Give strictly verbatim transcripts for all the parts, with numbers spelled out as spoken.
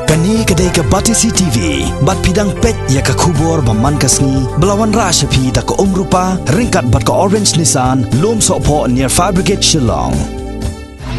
Kane ka dei ka Batesi T V, bad phi dang peit ïa ka khubor ba man ka sngi, ba la wanrah sha phi da ka Umrupa, ryngkat bad ka Orange Nissan, Lumsohphoh near Fire Brigade Shillong.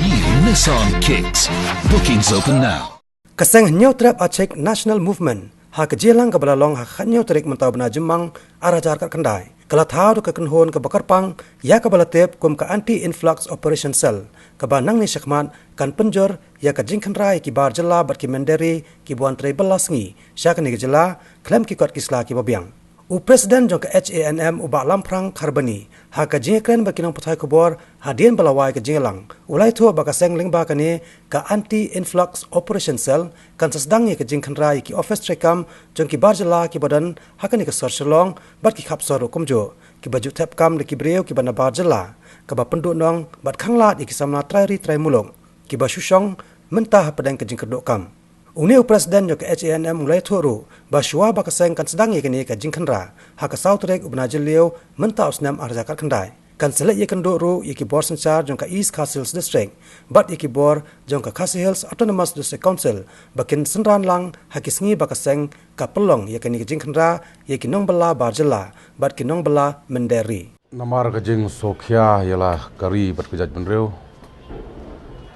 New Nissan Kicks. Bookings open now. Ka seng Hynñiewtrep Achik National Movement ha ka jingïalang kaba la long ha ka khathynñiew tarik mynta u bnai Jymmang ar hajar khatkhyndai ka la thaw da ka kynhun kaba kyrpang ïa kaba la tip kum ka Anti Influx Operation Cell, kaba nangne shakhmat kan pynjur ïa ka jingkhynra ïa ki bar jylla bad ki mynder ri kiba wan trei bylla sngi sha kane ka jylla khlem ki kot ki sla kiba biang. U President jong ka H A N M, u Bah Lamphrang Kharbani, ha ka jingïakren bad ki nongpathai khubor hadien ba la wai ka jingïalang, u la ïathuh ba ka seng lyngba kane ka Anti Influx Operation Cell kan sa sdang ïa ka jingkhynra ïa ki office treikam jong ki bar jylla kiba don ha kane ka sor Shillong bad ki khap sor ruh kumjuh, kiba ju thep kam da ki briew kiba na bar jylla, kaba pynduhnong bad khanglad ïa ki samla trai ri trai muluk kiba shu shong mynta hapdeng ka jingkyrduh kam. Une u President jong ka H A N M u la ïathuh ruh ba shuwa ba ka seng kan sdang ïa kane ka jingkhynra ha ka saw tarik u bnai Jylliew mynta u snem ar hajar khatkhyndai, kan sa leit ïakynduh ruh ïa ki bor synshar jong ka East Khasi Hills District bad ïa ki bor jong ka Khasi Hills Autonomous District Council ba kin synran lang ha ki sngi ba ka seng ka pynlong ïa kane ka jingkhynra ïa ki nongbylla bar jylla bad ki nongbylla mynder ri. Namar ka jingsngewkhia ïa la ka ri bad ka jaitbynriew,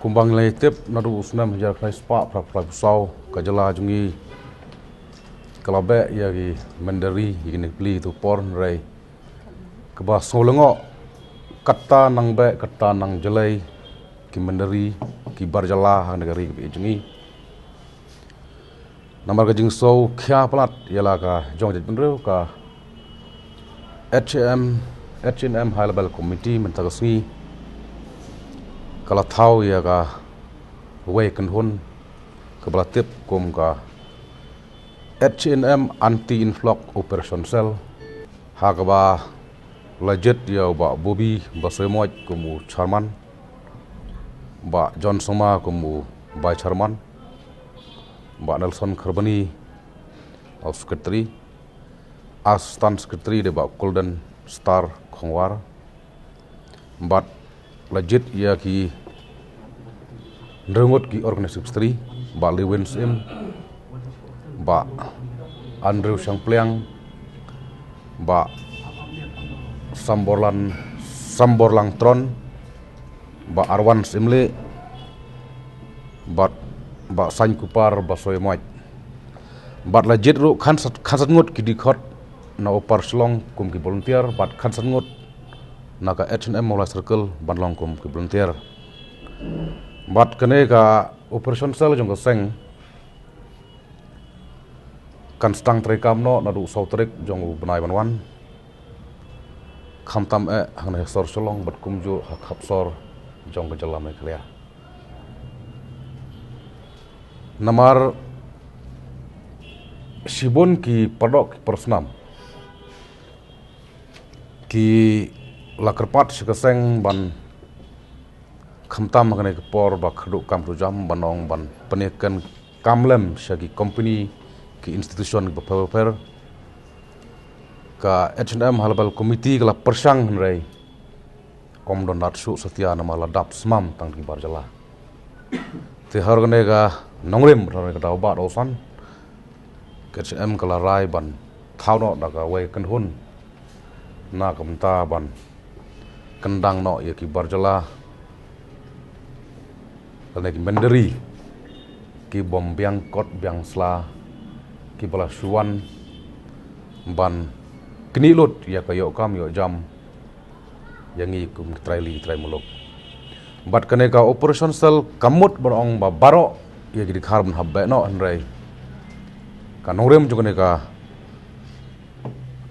kumba ngi la ïatip, naduh u snem hajar khyndai spah phra phew phra phew saw, ka jylla jong ngi ka la beh ïa ki mynder ri, ïa kine ki pli tu por, hynrei kaba sngew lyngngoh, kata nang beh kata nang jlei ki mynder ri, ki bar jylla ha kane ka ri kaba ïeit jong ngi. Namar ka jingsngewkhia palat ïa la ka jong jaitbynriew, ka H A M, H A N M High Level Committee mynta ka sngi ka la thaw ïa kawei ka kynhun kaba la tip kum ka H A N M Anti Influx Operation Cell, ha kaba la jied ïa u Bah Bobby Basaiawmoit kum u chairman, Bah John Sangma kum u vice chairman, Bah Nelson Kharbani u secretary, assistant secretary dei Bah Golden Star Khongwar. Bad la jied ïa ki hynriew ngut ki organizing secretary, Bah Lewin Syiem, Bah Andrew Shangpliang, Bah Samborlan, Samborlang Tron, Bah Arwan Syiemlieh, bad Bah Saiñkupar Basaiawmoit. Bad la jied ruh khatsan, khatsan ngut ki dkhot na Upper Shillong kum ki volunteer, bad khatsan ngut na ka H A N M Mawlai Circle ban long kum ki volunteer. Bad kane ka Operation Cell jong ka seng kan sdang treikam noh naduh saw tarik jong u bnai ban wan, khamtam eh hangne ha sor Shillong bad kumjuh ha khap sor jong ka jylla Meghalaya. Namar shibun ki paralok ki parasnam ki la kyrpad sha ka seng ban khamtam ha kane ka por ba kyrduh kam kyrduh jam ban ong ban pynïakren kam lem sha ki company, ki institution kiba pher bapher. Ka H A N M High Level Committee ka la pyrshang, hynrei ym don lad shuh satia namar la dap smam tang ki bar jylla. Te ha kane ka nongrim, ha kane ka daw ba daw san, ka H A N M ka la rai ban thaw noh da kawei ka kynhun na ka bynta ban kyndang noh ïa ki bar jylla lane ki mynder ri kibym biang kot biang sla, kiba la shu wan ban knieh lut ïa ka ïoh kam ïoh jam ïa ngi kum ki trai ri trai muluk. Bad kane ka Operation Cell kam mut ban ong ba baroh ïa ki dkhar ban hap beh noh, hynrei ka nongrim jong kane ka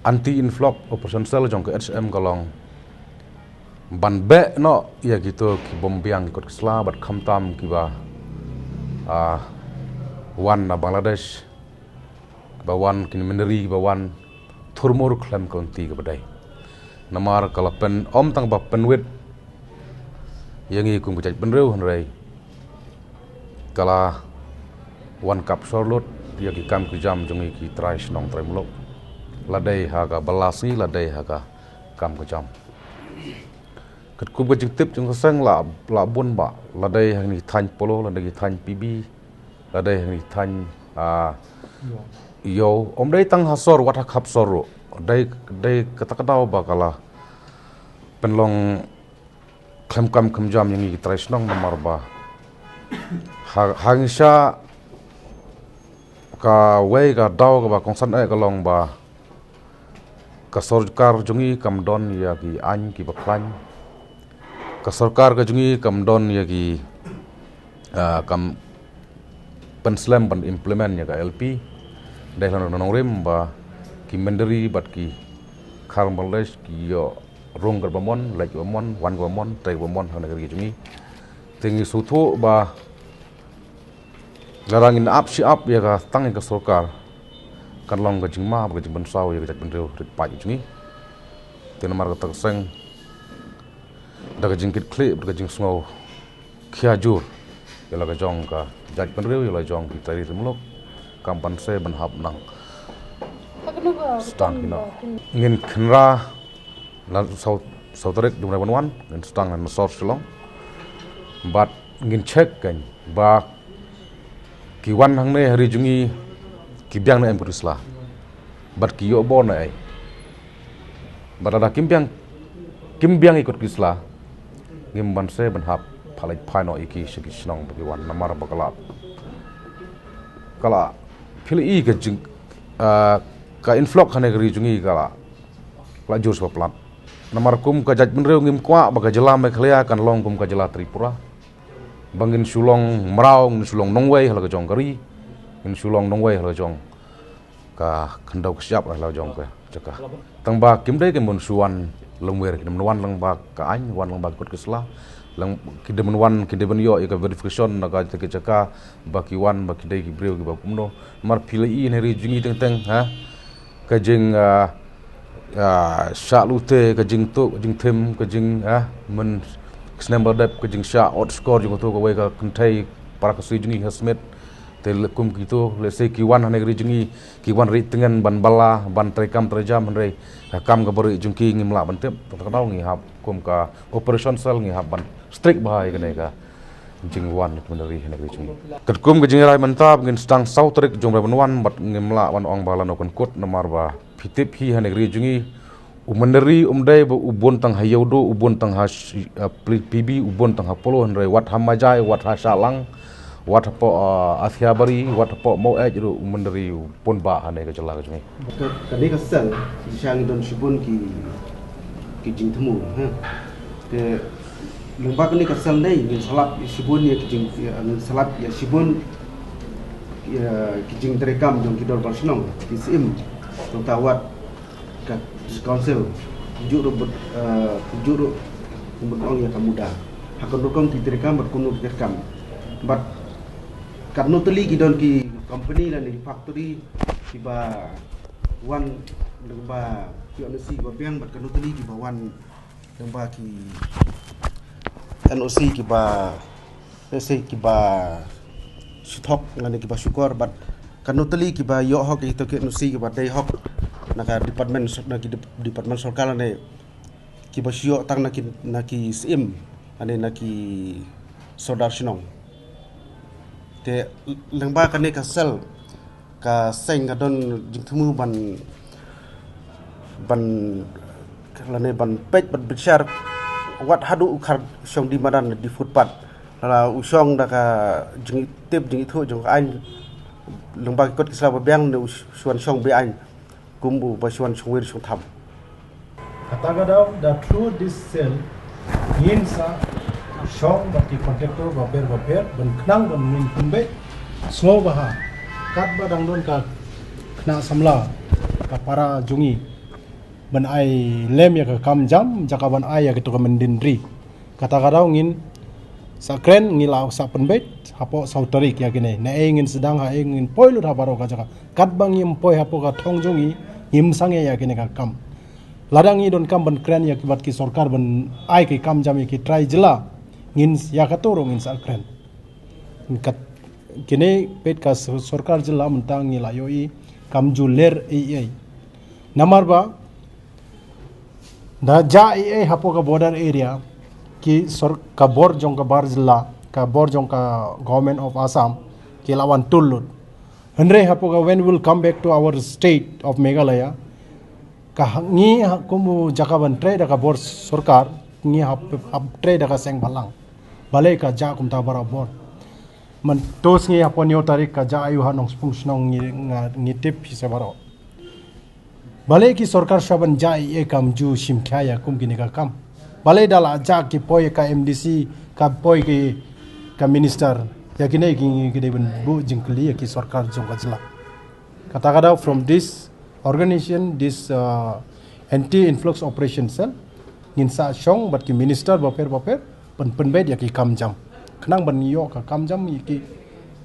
Anti Influx Operation Cell jong ka H A N M ka long ban beh noh ïa kito kibym biang ki kot ki sla bad khamtam kiba, ah, wan na Bangladesh, ba wan, ki mynder ri ba wan thurmur khlem ka lynti kaba dei. Namar ka la pyn, ym tang ba pynwit ïa ngi kum ka jaitbynriew, hynrei ka la wan kap sor lut ïa ki kam ki jam jong ngi ki trai shnong trai muluk, la dei ha ka bylla sngi, la dei ha ka kam ka jam. Katkum ka jingtip jong ka seng la, la bun bah, la dei ha kine ki thaiñ Polo, la dei ki thaiñ P B, Ka dei ha ngi thain, ah, ïoh, ym dei tang ha sor, wat ha khap sor ruh. Dei, dei kata ka daw ba ka la pynlong khlem kam khlem jam ïa ngi ki trai shnong namar ba ha, ha ngi sha kawei ka daw kaba kongsan eh ka long ba ka sorkar jong ngi kam don ïa ki aiñ kiba khlaiñ. Ka sorkar ka jong ngi kam don ïa ki, ah, kam pynslem ban implement ïa ka L P. Dei la nongrim ba ki mynder bad ki khar maldesh ki ïoh rung kaba mon, leit kaba mon, wan kaba mon, trei kaba mon ha ka ri jong ngi. Te ngi sngewthuh ba lada ngin ap shi ap ïa ka tang ïa ka sorkar, kan long ka jingma bad ka jingpynsaw ïa ka jaitbynriew rit paid jong ngi. Te namar kata ka seng da ka jingkitkhlieh bad ka jingsngew khia jur ïa la ka jong ka jaitbynriew, ïa la jong ki trai ri muluk, kam ban se ban hap nang sdang kino. Ngin kynra la saw, saw tarik jong u bnai ban wan, ngin sdang na sor Shillong. Bad ngin check kan ba ki wan hangne ha ri jong ngi ki biang na em kot ki sla bad ki ïoh bor na ei. Bad lada kim biang, kim biang ïa kot ki sla, ngim ban se ban hap phalait phai noh ïa ki sha ki shnong ba ki wan namar ba ka la, ka la phi la i ka jing, ah, ka influx ha ne ka ri jong ngi ka la, ka la jur sha ba plat. Namar kum ka jaitbynriew ngim kwah ba ka jylla Meghalaya kan long kum ka jylla Tripura. Ba ngin shu long mraw, ngin shu long nongwei ha la ka jong ka ri, ngin shu long nongwei ha la ka jong ka khyndew ka shyiap ha la ka jong ka jaka. Tang ba kim dei kim ban shu wan longwei, kim wan lang ba ka aiñ, wan lang ba ki kot ki sla. Lang ki dei ban wan, ki dei ban ïoh ïa ka verification na ka jaka ba ki wan ba ki dei ki briew kiba kumno. Namar phi la i ha ne ri jong ngi teng teng, ha, ka jing, ah, ah, shah lute, ka jingtuh, ka jingthim, ka jing, ah, men snem ba dep, ka jingshah ot skor jong kato kawei ka kynthei para ka sui jong ngi ha Smit. Te le kum kito, lehse ki wan ha ne ka ri jong ngi, ki wan ri tyngen ban bala, ban trei kam trei jam, hynrei ka kam kaba ri jong ki ngim lah ban tip. Tang ka daw ngi hap kum ka operation cell ngi hap ban strict bha ïa kane ka jingwan ki mynder ha ne ka ri jong ngi. Katkum ka jingrai mynta ngin sdang saw tarik jong u bnai ban wan bad ngim lah ban ong ba lano kan kut namar ba phi tip hi ha ne ka ri jong ngi. U mynder um dei ba u bun tang ha Ïewduh, u bun tang ha shi-, ah, Pli-, P B, u bun tang ha Polo, hynrei wat ha Majai, wat ha Shahlang, wat hapoh, ah, Athiabari, wat hapoh Maweit ruh u mynder u bun bha ha ne ka jylla ka jong ngi. Ka, kane ka sel, shisha ngi don shibun ki, ki jingthmu, ha. Te lyngba kane ka sel ne ngin sa lap ïa shibun ïa ki jing, ïa, ngin sa lap ïa shibun ïa ki jingtreikam jong ki dorbar shnong, ki syiem, nangta wat ka council, ju ruh bad, eh, ju ruh kumno ong ïa ka MUDA. Ha ka rukom ki treikam bad kumno ki treikam. Bad katno tylli ki don ki company lane ki factory kiba wan lyngba ki N O C kiba biang bad katno tylli kiba wan lyngba ki N O C kiba, lehse kiba shu thok lane kiba shukor bad katno tylli kiba ïoh hok ïa kito ki N O C kiba dei hok na ka department, na ki dep-, department sorkar lane kiba shu ïoh tang na ki, na ki syiem lane na ki sordar shnong. Te lyngba kane ka sel ka seng ka don jingthmu ban, ban, lane ban peit bad bishar wat haduh u khar shong di madan di footpath. Lada u shong da ka jingtip jingithuh jong ka aiñ lyngba ki kot ki sla ba biang ne u shu wan shong be aiñ kum uba shu wan shong wir shong tham. Kata ka daw da through this cell ngin sa shong bad ki contractor ba ber ba ber ban khnang ban ngin pynbeit sngewbha katba dang don ka khynnah samla ka para jong ngi ban ai lem ïa ka kam jam jaka ban ai ïa kito ka myndin ri. Kata ka daw ngin sa kren ngi la sa pynbeit hapoh saw tarik ïa kine. Na ei ngin sdang ha ei ngin poi lut ha baroh ka jaka. Katba ngim poi hapoh ka thong jong ngi ngim sangeh ïa kine ka kam. Lada ngi don kam ban kren ïa ki bad ki sorkar ban ai ki kam jam ïa ki trai jylla ngin ïa kato ruh ngin sa kren. Kat kine peit ka sor-, sorkar jylla mynta ngi la ïohi kam ju ler ei ei. Namar ba da jia ei ei hapoh ka border area ki sor-, ka bor jong ka bar jylla, ka bor jong ka Government of Assam ki la wan tul lut. Hynrei hapoh ka when we'll come back to our state of Meghalaya, ka ha- ngi ha kum u jaka ban trei da ka bor sorkar, ngi hap hap trei da ka seng balang. Balei ka ja kumta baroh bor. Man tos ngi hapoh hynñiew tarik ka ja ayu ha Nongspung Shnong ngi nga ngi tip hi se baroh. Balei ki sorkar sha ban ja i e kam ju shim khia ïa kum kine ka kam. Balei da la ja ki poi ka M D C ka poi ki ka minister ïa kine ki ngi ki dei ban buh jingkylli ïa ki sorkar jong ka jylla. Kata ka daw from this organization, this uh, anti influx operation cell, ngin sa shong bad ki minister bapher bapher ban pynbeit ïa ki kam jam. Khnang ban ïoh ka kam jam ïa ki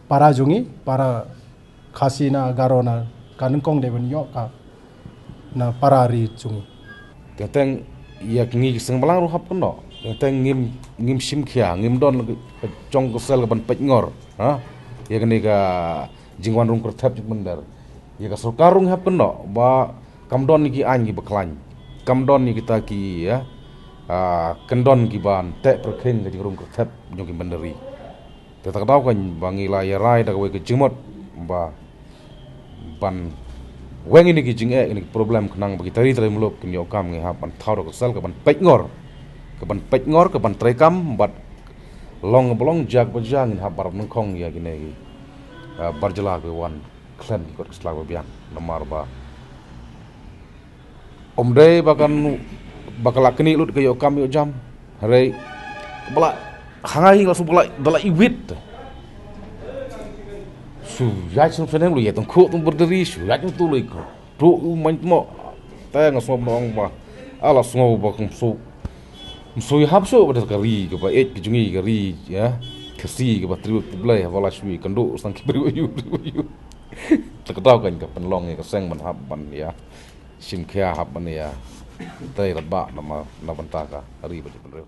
para jong ngi, para Khasi na Garo na ka nyngkong dei ban ïoh ka na para ri jong ngi. Teng teng ïa ngi ki seng balang ruh hap kynnoh. Teng teng ngim ngim shim khia, ngim don ka jong ka sel ka ban peit ngor. Ha? Ïa kane ka jingwan rung kyrthep jingmynder. Ïa ka sorkar ruh ngi hap kynnoh ba kam don ïa ki aiñ ki ba khlaiñ. Kam don ïa kita ki, ya. Ah, kyndon ki ban teh pyrkhing ka jingrung kyrthep jong ki mynder ri. Te ta ka daw kan ba ngi la ïa rai da kawei ka jingmut ba ban weng ïa kine ki jingeh, ïa kine ki problem khnang ba kita ri trai muluk kin ïoh kam, ngi hap ban thaw da ka sel ka ban peit ngor, ka ban peit ngor, ka ban trei kam bad long ba long, jak ba jak, ngin hap ban nyngkong ïa kine ki, ah, bar jylla ki wan khlem ki kot ki sla ba biang. Namar ba ym dei ba kan ba ka la knieh lut ka ïoh kam ïoh jam. Hynrei ba la hangai la su ba la da la iwit. Su ïaid sngewsyneng lu ïa tang khuh tang berderi, su ïaid tu lu ïa khuh. Tu u main tmo. Te nga sngew ba ong ba ala sngew ba kum su kum su ïa hap su ba da ka ri ka ba eit ka jong ngi ka ri, ya. Khasi ka ba triu tu blei ba la shui kan du sang ki bri yu yu. Te ka daw kan ka pynlong ïa ka seng ban hap ban ïa shim khia hap ban ïa trei rat ba na ma na bynta ka ri ba ju pynriu.